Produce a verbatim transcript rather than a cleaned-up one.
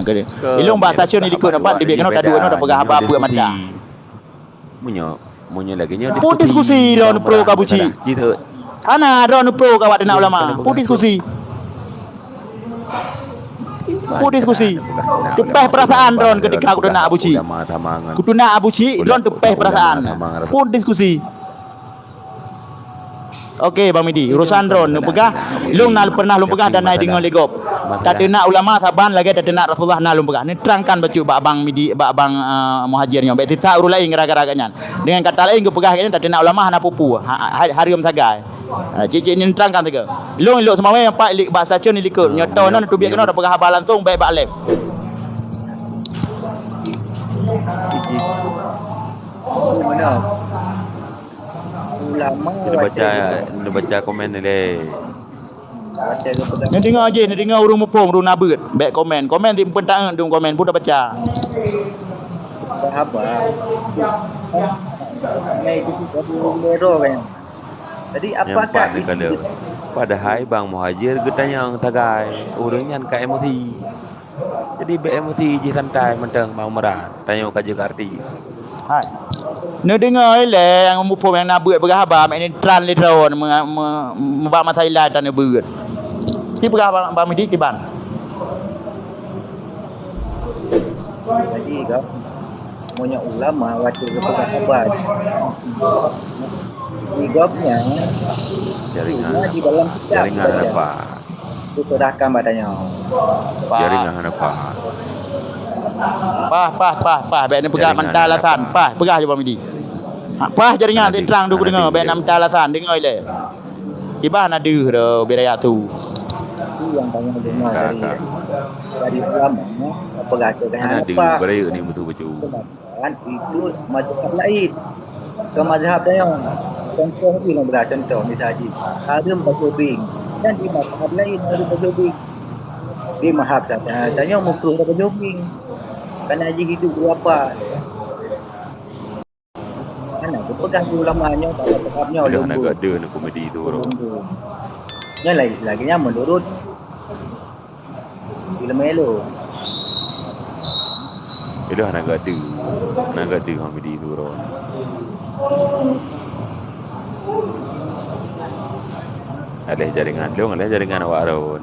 Ilong bak stasiun di likot nampak di biak keunoe taduek nyoe tapeugah haba buet mata. Meunyoe, meunyoe lagèe nyoe pun diskusi droe pro ka buci. Hana droe pro ka awak teunak ulama. Pun diskusi. Pun diskusi. Teupeh perasaan droe ketika kuteunak buci. Kuteunak buci droe teupeh perasaan. Pun diskusi. Oke, Bang Midi, urusan droe neupeugah, lôn na pernah lôn peugah dan na deungoe lé gob. Tateunak ulama saban lagèe tateunak Rasulullah na lôn peugah. Neuterangkan bacut bak Bang Midi, bak Bang, eh, Muhajir nyoe. Bèk teutak ureueng laén gara-gara gobnyan. Dengan kata laén geupeugah gobnyan tateunak ulama hana peue-peue. Ha, ha, hareuem sagai. Ha, cit-cit neuterangkan sigoe. Lôn ilok seumawé nyang pat lik bak stasiun di likot. Nyoe toh nyoe teubiet keunoe tapeugah haba langsung bèk bak live. Ulama neubaca, neubaca komen lé. Neudeungoe jih, neudeungoe ureueng muphom, ureueng na beuet. Bèk komen. Komen ti peuntang dum komen, buta baca. Haba. Nai itu ureueng muda kan. Jadi apakah isi padahai Bang Muhajir geutanyong sagai, ureueng nyan ka emosi. Jadi bèk emosi jih santai mantong Bang Meran, tanyoe ka jeuet keu artis. Hai. Neudeungoe lé nyang muphom nyang na beuet peugah haba, mak ini tran lé droe me-, me-, meubak masa ilai tan neubeuet. Ci peugah Bang, Bang Midi kiban. Jadi gab meunyoe ulama wajéb geupeugah haba. Di gobnyan jaringan, di dalam kitab jaringan saja. Apa? Itu sudah kan badannya. Jaringan apa? Pah, pah, pah, pah. Bèk neupeugah mantah alasan. Pah, peugah je Bang Midi. Ha, pah jaringan terang dulu deungoe. Bèk na mantah alasan. Deungoe ilèe. Kiban na deuh dah bira tu. Itu yang tanya dengar dari, dari ulama, apa kata kan apa? Bira ni betul-betul. Kan itu mazhab lain. Ke mazhab tanyoe. Contoh lagi lôn beulah contoh misal jih. Hareuem bajoe bieng. Dan di mazhab lain hareuem bajoe bieng. Di mazhab sa-, tanyoe makruh bajoe bieng. Karena jih hidup dua pat. Mana geupeugah di ulama nyoe, mazhab nyoe. Aduh, anak gade ni komedi tu, bro. Nyoe lagi, lagi nyaman lurut. Di leumah ilôn. Ilôn hana gadu. Hana gadu Hamidi tu droe. Aléh jaringan lôn, aléh jaringan awak droe.